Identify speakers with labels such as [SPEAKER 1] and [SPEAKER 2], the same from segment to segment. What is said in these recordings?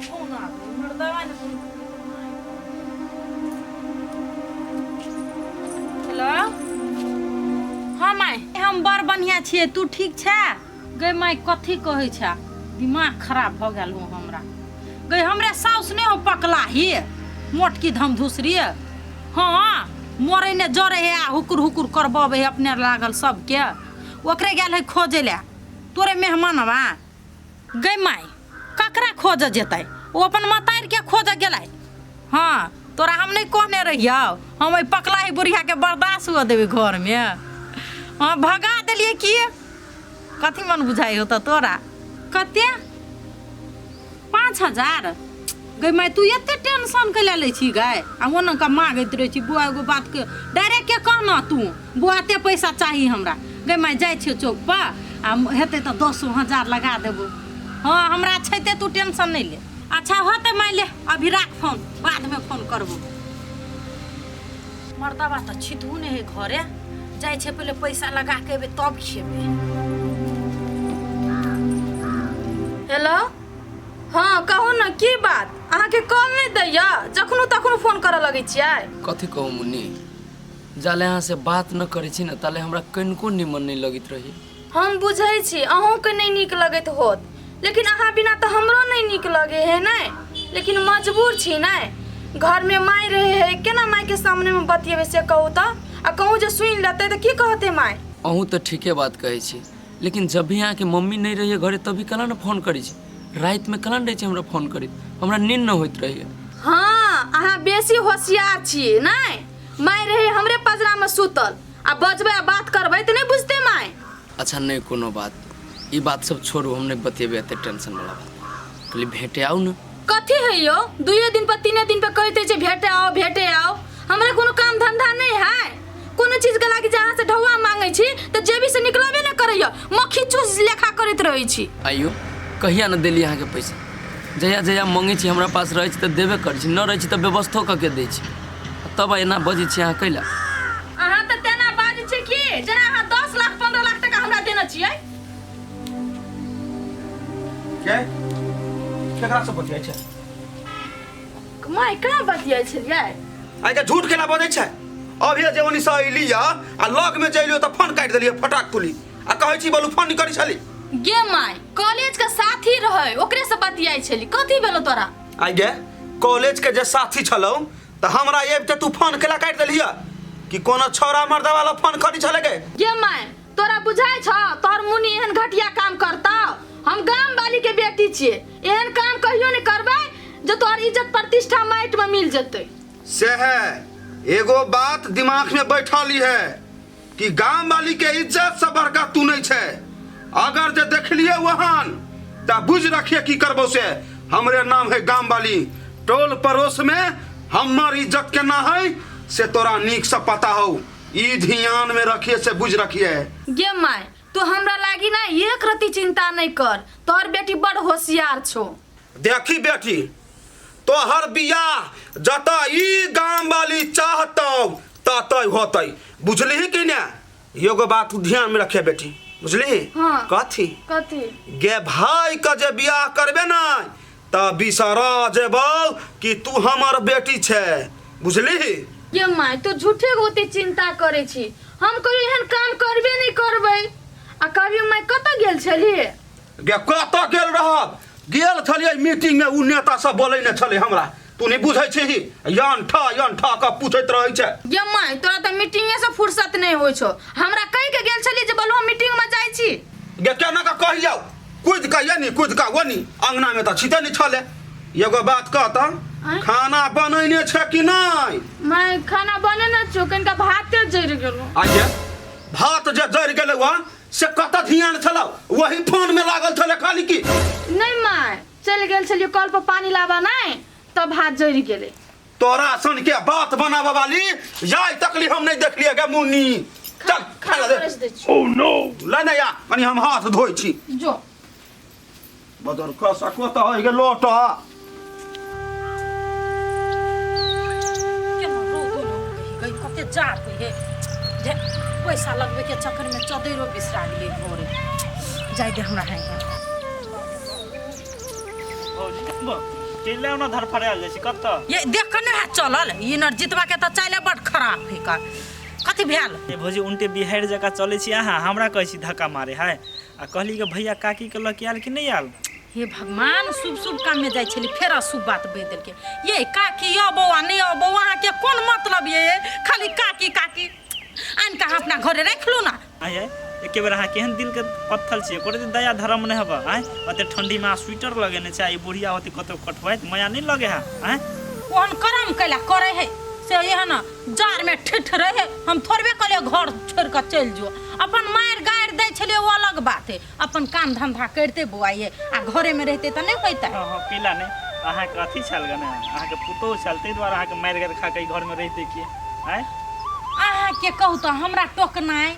[SPEAKER 1] Phone आबै मर्दवा ने फोन। हेलो। हाँ माय, हम बड़ बढ़िया छियै, तू ठीक छै? गै माय, कथी कहै छै, दिमाग खराब भऽ गेल हो हमरा। गै, हमरे साउस नहि हो पकलाही मोटकी धमधुसरी। हाँ, मरे ने जरे है आ हुकुर हुकुर करबबै है अपने लागल सबके। ओकरे गेल है खोजै लए तोरे मेहमानवा। गै माय, ककरा खोजऽ जेतै? ओ अपन मतारिके खोजऽ गेलै। हाँ, तोरा हम नहि कहने रहियौ, हम एहि पकलाही बुढ़ियाके बर्दाश्त हुअ देबै घरमे? हाँ, भगा देलियै की? कथी मन बुझाइ होतऽ तोरा? कते? 5000? गै माय, तू एते टेंशन कैला लै छी गै? आ ओना कऽ मागैत रहै छी। बौआ, एगो बातके डायरेक्ट के कह न तू, बौआ एते पैसा चाही हमरा। गै माय, जाइ छियौ चौक पर आ हेतै तऽ 10,000 लगा देबौ। हँ, हमरा छै ते, तू टेंशन नहि ले। अच्छा होतै माय, ले अभी राख फोन, बादमे फोन करबो। मर्दबा तऽ छितहु नहि है घरे। जाइ छै, पहिले पैसा लगा के एबै तब खेबै।
[SPEAKER 2] हेलो, हँ कहू ने, की बात? अहाँके कॉल नहि दैया, जखनो तखनो फोन करऽ लगै छियै।
[SPEAKER 3] कथी कहू मुन्नी, जाले अहाँ से बात न करै छी ने ताले हमरा कनिको निमन नहि लगैत रही।
[SPEAKER 2] हम बुझै छी अहूँके नहि नीक लगैत होत, लेकिन अहाँ बिना तऽ हमरो नहि नीक लगे है ने। लेकिन मजबूर छी ने, घरमे माय रहे है, केना मायके सामनेमे बतियेबै से कहू तऽ? आ कहूँ जे सुनि लेतै तऽ की कहतै माय?
[SPEAKER 3] अहूँ तऽ ठीके बात कहै छी, लेकिन जब भी अहाँके मम्मी नहि रहैए घरे तभी केना ने फोन करै छी? रातिमे केना ने रहै छी हमरा फोन करैत? हमरा नींद नहि होइत रहैए।
[SPEAKER 2] हँ, अहाँ बेसी होशियार छियै नहि? माय रहे हमरे पजरामे सुतल आ बजबै आ बात करबै तऽ नहि बुझतै माय?
[SPEAKER 3] अच्छा, नहि कोनो बात, ई बात सब छोड़ू, हम नहि बतेबै एते टेंशन वाला बात। कहली भेटे आउ ने।
[SPEAKER 2] कथी है यौ, दुइये दिन पर तीने दिन पर कहैत छै भेटे आओ भेटे आओ। हमरा कोनो काम धंधा नहि है? कोनो चीज के लागी जे अहाँ से ढौआ मांगै छी तऽ जेबी से निकलबे नहि करैया, मक्खी चूस लेखा करैत रहै छी।
[SPEAKER 3] आइयो कहिया ने देली अहाँके पैसा? जहिया जहिया मंगै छी हमरा पास रहै छी तऽ देबे करै छी, न रहै छी तऽ व्यवस्थो कऽ के दै छी। तब एना बजै छी अहाँ कैला?
[SPEAKER 2] अहाँ तऽ तेना बाजै छी कि जेना अहाँ 10 लाख 15 लाख टका हमरा देने छियै।
[SPEAKER 4] के केकरा से बतियाइ छै?
[SPEAKER 2] माय, कहाँ बतियाइ छलियै?
[SPEAKER 4] आइ के झूठ केना बजै छै? अभी जे ओनी से अयली या आ लग में जे अयलियो तऽ फोन काटि देलियै फटाक तुली आ कहै छी बोलू फोन करै छली।
[SPEAKER 2] गे माय, कॉलेज के साथी रहै, ओकरे से बतियाइ छली। कथी भेलो तोरा?
[SPEAKER 4] आइ गे, कॉलेज के जे साथी छलौ तऽ हमरा आबिते तू फोन केला काटि देलियै? कि कोनो छौड़ा मर्दा वाला फोन करै छलै गे?
[SPEAKER 2] गे माय, तोरा बुझाइ छौ तोहर मुनि एहन घटिया काम करतौ? हम गाम वाली के बेटी छियै, एहन काम कहियो नहि करबै जे तोहर इज्जत प्रतिष्ठा माटि में मिल जेतै।
[SPEAKER 4] से है, एगो बात दिमाग में बैठल ही है कि गाम वाली के इज्जत से बड़का तू नहीं छै। अगर जे देखलिए वहान त बुझ रखिए की करबो से। हमरे नाम है गाम वाली, टोल पड़ोस में हमर इज्जत केना है से तोरा नीक से पता हो। ई ध्यान में रखिए से बुझ रखिए।
[SPEAKER 2] गे माय, तू हमरा लागी ना एक रति चिंता नहीं कर, तोहर बेटी बड़ होशियार छो।
[SPEAKER 4] देखी बेटी, तोहर बियाह जतऽ ई गाम वाली चाहतौ ततऽ होतै, बुझलिही कि ने? एगो बात तू ध्यान में रखिए बेटी, बुझलिही?
[SPEAKER 2] हाँ।
[SPEAKER 4] कथी?
[SPEAKER 2] कथी?
[SPEAKER 4] गे भाई के जे बियाह करबे ना त बिसरा जेबौ कि तू हमर बेटी छै, बुझलिही?
[SPEAKER 2] गे माय, तू झूठे के ओते चिंता करै छी, हम कहियो एहन काम करबे नहीं करबै। आ कभी माय, कतऽ गेल छली?
[SPEAKER 4] गे कतऽ गेल रहब? गेल छलियै मीटिंग में, उ नेता सब बोलै ने छलै हमरा, तू नहीं बुझै छिही, यन ठा यन ठा कऽ पूछैत रहै छै।
[SPEAKER 2] गे माय, तोरा तऽ मीटिंगे से फुर्सत नहीं होइ छौ। हमरा कहि के गेल छली जे बलुआ मीटिंग में जाइ छी।
[SPEAKER 4] गे केना कऽ कहियौ? कूदि कऽ एनी कूदि कऽ ओनी, अंगना में तऽ छिते नहीं छलै। एगो बात कह तऽ,
[SPEAKER 2] आँय?
[SPEAKER 4] खाना बनैने छै कि नहीं?
[SPEAKER 2] माय, खाना बनेने छौ, कनिका भाते जरि गेलो।
[SPEAKER 4] आइए भात जे जरि गेलै वहाँ से कतऽ ध्यान छलौ? वही फोन में लागल छलै खाली की?
[SPEAKER 2] नहीं माय, चलि गेल छलियै कल पर पानी लाबऽ, नहीं तब भात जरि गेलै।
[SPEAKER 4] तोरा सन के बात बनाबऽ वाली जाय तकली हम नहीं देखलिए गे मुन्नी। चल खा
[SPEAKER 2] खाना
[SPEAKER 4] ले।
[SPEAKER 2] परसि दै छियौ।
[SPEAKER 4] ले ने या कनी हम हाथ धोइ छी।
[SPEAKER 2] जो।
[SPEAKER 4] बदर कसा कतऽ होइ गेल लोटा?
[SPEAKER 1] केना रौदो ने उगै गई, कते जाड़ होइ हे जे पैसा लगबै के चक्कर में चदैरो बिसरा गेलै घरे। जाय दे हमरा है।
[SPEAKER 5] केले ओना धरफड़ायल जाइ छी कतऽ?
[SPEAKER 1] ये देख के नहि हैत चलल ई नर जितबा के तऽ चाइले बड खराब है का कथी भेल?
[SPEAKER 5] ए भौजी उनटे बिहाड़ि जकाँ चलै छी अहाँ, हमरा कहै छी धक्का मारे है। आ कहली कि भैया काकी के लऽ के आयल कि नहि आयल?
[SPEAKER 1] हे भगवान, शुभ शुभ काम में जाइ छली फेर अशुभ बात बहि देलकै। ये काकी अबो आ नहि अबो अहाँके कोन मतलब ये? खाली काकी काकी आनि कऽ अहाँ अपना घरे राखि लू ना।
[SPEAKER 5] आँय आँय, एके बेर अहाँ केहन दिलके पत्थल छियै, एको रत्ती दया धर्म नहि हेबऽ। आँय, ओते ठण्डीमे अहाँ स्वेटर लगेने छै आ ई बुढ़िया होती कतौ कटबैत माया नहि लगे है? आँय,
[SPEAKER 1] ओहन करम कैला करै है से एहन जाड़मे ठिठ रहे। हम थोड़बे कहलियै घर छोड़ि कऽ चलि जो, अपन मारि गारि दै छलियै ओ अलग बात है, अपन काम धंधा करिते बौआ ये आ घरेमे रहिते तऽ नहि होइतै।
[SPEAKER 5] हँ हँ, कैला नहि, अहाँके अथी छल गे ने, अहाँके पुतोहु छल, ताहि दुआरे अहाँके मारि गारि खा कऽ ई घरमे रहितै की? आँय,
[SPEAKER 1] अहाँके कहू तऽ हमरा टोकनाइ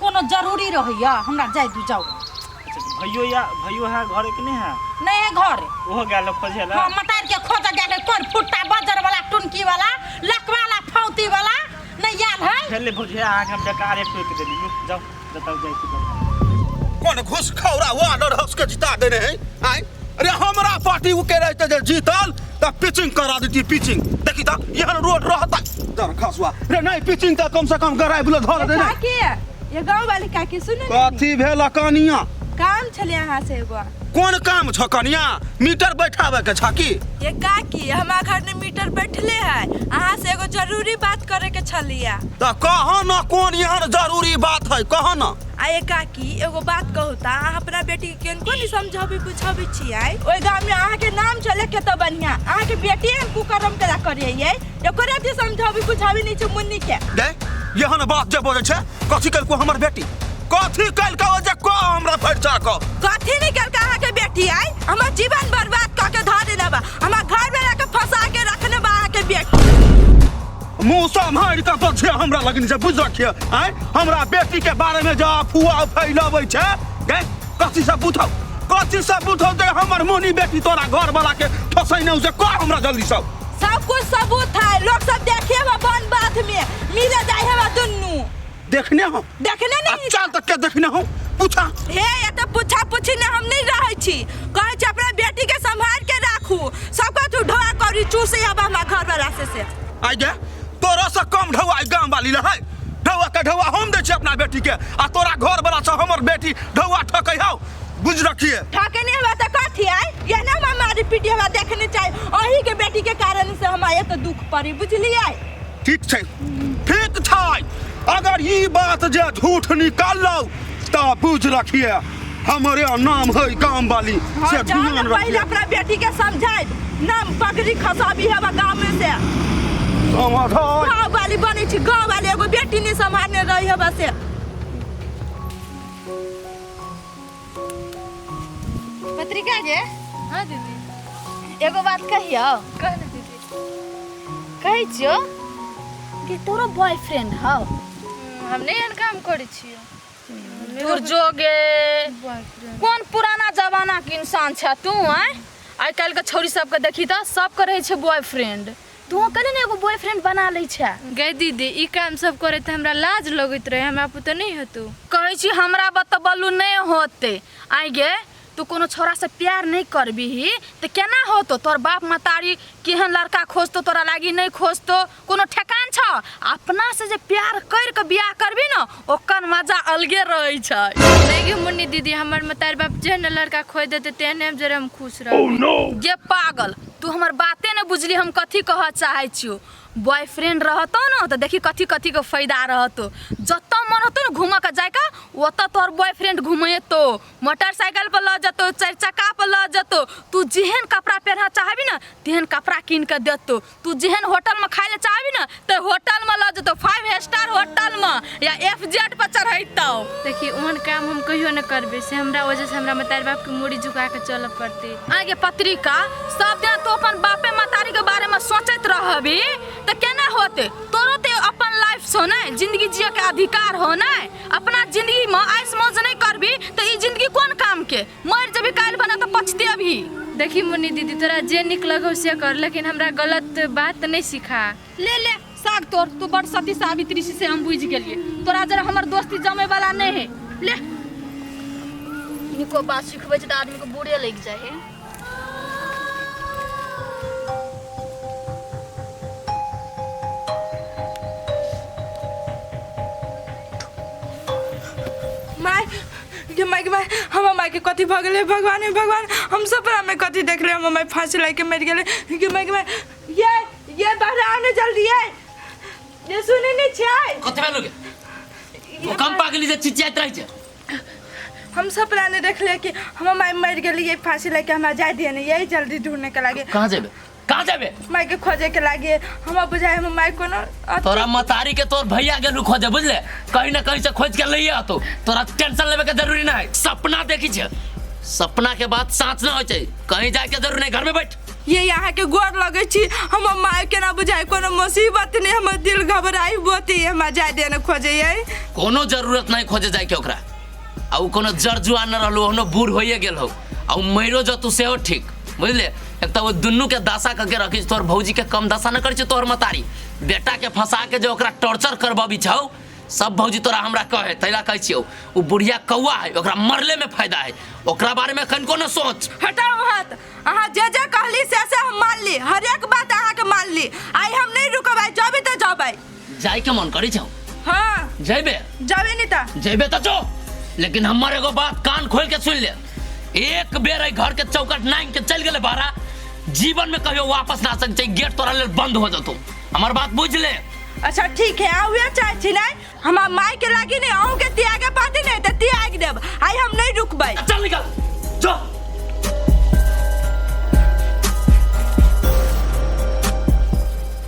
[SPEAKER 1] कोनो जरूरी रहैया? हमरा जाय दू, जाउ।
[SPEAKER 5] अच्छा, तऽ भैयो या भैयो है घरे कि नहि है?
[SPEAKER 1] नहि है घरे।
[SPEAKER 5] ओहो गेल है खोजै लए?
[SPEAKER 1] हाँ, मतार के खोज गेल है। कोन फुट्टा बजर वाला टुनकी वाला लकवाला फौती वाला नहीं आयल है।
[SPEAKER 5] खेले भौजी, अहाँके हम बेकारे टोकि देली। लू जाउ, जतऽ जाइ छी ततऽ।
[SPEAKER 4] कोन घुसखौरा वार्डर हाउस के जिता देने है? आय अरे, हमरा पार्टी के रहते जे जीतल त पिचिंग करा देती पिचिंग। देखी त एहन रोड रहता दर खसुआ रे नहीं पिचिंग त कम से कम गराई बुले धर दे।
[SPEAKER 6] काकी, ये गाँव वाली काकी, सुनू ने।
[SPEAKER 4] कथी भेल कनिया?
[SPEAKER 6] काम छलै अहाँ से एगो।
[SPEAKER 4] कोन काम छ कनिया? मीटर बैठावे के छ की?
[SPEAKER 6] ये काकी, हमरा घर में मीटर बैठले है, अहाँ से एगो जरूरी बात करे के छलिया।
[SPEAKER 4] त कह न, कोन एहन जरूरी बात है, कह न।
[SPEAKER 6] आ ये काकी, एगो बात कहू त अहाँ अपना बेटी के केनको नहीं समझाबी बुझाबी छियै? ओहि गाँव में अहाँ के नाम चले के तो बढ़िया, अहाँ के बेटी एहन कुकर्म केला करे ये, एको रति समझाबी बुझाबी नहीं छै मुन्नी के।
[SPEAKER 4] दे एहन बात जे बजै छै, कथी केलको हमर बेटी? कथी केलको जे कह हमरा फरिचा कऽ?
[SPEAKER 6] कथी नहीं केलका अहाँ के बेटी? आई हमर जीवन बर्बाद कऽ के धऽ देने बा, हमरा घर में रख के फंसा के रखने बा अहाँ के बेटी।
[SPEAKER 4] मुँह सम्हारि कऽ बजे हमरा लगन छै, बुझ रखिए। आँय, हमरा बेटी के बारे में जे अफवाह फैलबै छै गे, कथी से बुझौ, कथी से बुझौ जे हमर मोनी बेटी तोरा घर वाला के फसैने से? कह हमरा जल्दी सब।
[SPEAKER 6] सब कुछ सबूत है, लोग सब देखे बा, वन बात में मिले जाए है बा दुन्नू।
[SPEAKER 4] देखने हो?
[SPEAKER 6] देखने नहीं।
[SPEAKER 4] चल तक के देखने हो, पूछा।
[SPEAKER 6] हे, ये तो पूछा पूछी ने हम नहीं रहै छी। कहै छी अपना बेटी के संभाल के राखू, सबका तू ढोआ करी चूसे अब हमरा घर वाला से।
[SPEAKER 4] आइ गे, तोरा से कम ढौआ ई गाम वाली रहै? ढौआ के ढौआ हम दै छी अपना बेटी के आ तोरा घर वाला से हमर बेटी ढौआ ठकै हौ, बुझ रखिए।
[SPEAKER 6] ठके नहीं हुआ तो कथी आय? ये ना हम मारी पीटी हमरा देखने चाही, अही के बेटी के कारण से हम आए तो दुख पड़ी, बुझलियै?
[SPEAKER 4] ठीक छै, ठीक छै। अगर ई बात जे झूठ निकालौ त बुझ रखिए हमरे नाम है गाम वाली
[SPEAKER 6] हाँ,
[SPEAKER 4] से।
[SPEAKER 6] जाओ
[SPEAKER 4] ध्यान
[SPEAKER 6] ना पहले
[SPEAKER 4] रखिए,
[SPEAKER 6] अपना बेटी के समझाए नाम पगड़ी खसाबी है गाँव में से।
[SPEAKER 4] समाधान
[SPEAKER 6] गाँव वाली बनै छी, गाँव वाली एगो बेटी नहीं संभालने रही है बस।
[SPEAKER 2] पत्रिका जे।
[SPEAKER 7] हाँ दीदी।
[SPEAKER 2] एगो बात कहियौ?
[SPEAKER 7] कह ने दीदी।
[SPEAKER 2] कहै छियौ कि तोरो बॉयफ्रेंड हौ?
[SPEAKER 7] हम नहि एहन काम करै छियै।
[SPEAKER 2] दूर जोगे
[SPEAKER 7] बॉयफ्रेंड
[SPEAKER 2] कोन पुराना जमाना के इंसान छ तू? आँय, आइ काल्हि के छौड़ी सबके देखी तऽ सबके रहै छै बॉयफ्रेंड, तू कने ने एगो बॉयफ्रेंड बना लै छै।
[SPEAKER 7] गै दीदी, ई काम सब करे तऽ हमरा लाज लगैत रहे, हमरा पुते नहि हेतौ।
[SPEAKER 2] कहै छी हमरा बतबलू नहि होतै। आइ गे, तू कोनो छौड़ासँ प्यार नहि करबिही तऽ केना होतौ? तोहर बाप महतारी केहन लड़का खोजतौ तोरा लागी, नहि खोजतौ, कोनो ठेकान छौ? अपना से जे प्यार करि कऽ बियाह करबी ने, ओकर मजा अलगे रहै छै।
[SPEAKER 7] नहि गे मुन्नी दीदी, हमर मतारी बाप जेहन लड़का खोज देतै तेहने हम जरे हम खुश रहब।
[SPEAKER 2] गे पागल, तू हमर बाते नहि बुझली हम कथी कहऽ चाहै छियौ। बॉयफ्रेंड रहतौ ने तऽ देखी कथी कथी के फायदा रहतौ। जतऽ मन होतौ ने घूमऽ के जाइके, ओतऽ तोहर बॉयफ्रेंड घुमेतौ, मोटरसाइकिल पर लऽ जेतौ, चारि चक्का पर लऽ जेतौ, तू जेहन कपड़ा पहिरऽ चाहबी ने तेहन कपड़ा कीन कऽ देतौ, तू जेहन होटलमे खाइ लए चाहबी ने तऽ होटलमे लऽ जेतौ, 5 स्टार होटलमे या एफ जेड पर चढ़ेतौ।
[SPEAKER 7] देखी, ओहन काम हम कहियो नहि करबै, से हमरा वजह से हमरा मतारी बापके मूड़ी झुका के चलऽ पड़तै।
[SPEAKER 2] आगे पत्रिका, सब दिन तू अपन बापे महतारी के बारे में सोचैत रहबी तऽ केना होते? तोरो ते अपन लाइफ छौ ने, जिंदगी जिये के अधिकार हो ने। अपना जिंदगी में ऐश मौज नहीं करबी तऽ ई जिंदगी कोन काम के? मरि जेबी काल्हि बना तऽ पछतेबही।
[SPEAKER 7] देखी मुन्नी दीदी, तोरा जे नीक लगौ से कर, लेकिन हमरा गलत बात नहि सिखा।
[SPEAKER 2] ले ले साग तोर, तू बड़ सती सावित्री छी से हम बुझि गेलियै। तोरा जरा हमर दोस्ती जमे वाला नहीं है। ले,
[SPEAKER 8] निको बात सिखबै छै तऽ आदमीके बुरे लागि जाइ है।
[SPEAKER 6] गे माय गे माय, हमर माय के कथी भऽ गेलै? भगवान, हे भगवान, हम सपना में कथी देखले? हमर माय फांसी लागि के मरि गेलै। गे माय गे माय, ये ये बाहर आओ ने जल्दी, ये ये सुनै नहि छियै?
[SPEAKER 3] कथी भेलौ गे? भूकंप आ गेली जे चिचियाइत रहै छै?
[SPEAKER 6] हम सपना ने देखले कि हमर माय मरि गेली फांसी लागि के। हमरा जाय दिए ने यही जल्दी ढूंढने के लागे।
[SPEAKER 3] कहाँ जेबे, कहाँ जेबे?
[SPEAKER 6] माय के खोजे के लागे। हमरा बुझाय हमर माय कोनो
[SPEAKER 3] तोरा मतारी के तोर भैया गेलू खोजे, बुझले? कहीं ना कहीं से खोज के लइए आतो, तोरा टेंशन लेवे के जरूरी ना है। सपना देखी छे, सपना के बाद साँच ना हो छै। कहीं जाए के जरूरी नहीं, घर में बैठ।
[SPEAKER 6] ये यहाँ के गोर लगे छी, हमर माय के ना बुझाय कोनो मुसीबत नहीं, हमर दिल घबराई बोती। हमरा जाय दे ने खोजे ये।
[SPEAKER 3] कोनो जरूरत नहीं खोजे जाए के ओकरा। आ उ कोनो जर जुआन न रहलो, ओहनो बूढ़ होइए गेल हो, आ उ मरियो जतु सेहो ठीक, बुझले? एक तऽ ओ दुनू के दशा कके रखी छै। तोहर भौजी के कम दशा न करै छै तोहर मतारी। बेटा के फंसा के जे ओकरा टॉर्चर करबबी छौ, सब भौजी तोरा हमरा कहे, तैला कहै छियौ, उ बुढ़िया कौआ है, ओकरा मरले में फायदा है। ओकरा बारे में कनिको न सोच।
[SPEAKER 6] हटाओ हाथ। अहाँ जे जे कहली से से हम मान ली, हर एक बात अहाँ के मान ली। आइ हम नहीं रुकबै, जबे तऽ जबै।
[SPEAKER 3] जाय के मन करै छौ?
[SPEAKER 6] हाँ।
[SPEAKER 3] जैबे?
[SPEAKER 6] जबे नहीं तऽ।
[SPEAKER 3] जैबे तऽ जो, लेकिन हमर एगो बात कान खोल के सुन ले। एक बेर एहि घर के चौकट नांग के चल गेले बाहरा, जीवन में कहियो वापस ना सक छै। गेट तोरा लेल बंद हो जतो, हमर बात बुझ ले।
[SPEAKER 6] अच्छा ठीक है, अहाँ उहे चाहै छी नहीं? हमरा माय के लागी नहीं अहूँ के त्यागे पाती नहीं तऽ त्याग देब। आइ हम नहीं रुकबै।
[SPEAKER 3] चल निकल जो।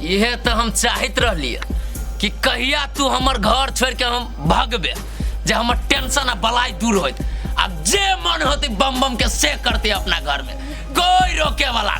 [SPEAKER 3] इहे तऽ हम चाहैत रहलियै कि कहिया तू हमर घर छोड़ के हम भगबे, जे हमर टेंशन आ बलाई दूर होत। अब जे मन होते बम बम के से करते अपना घर में, कोई रोके वाला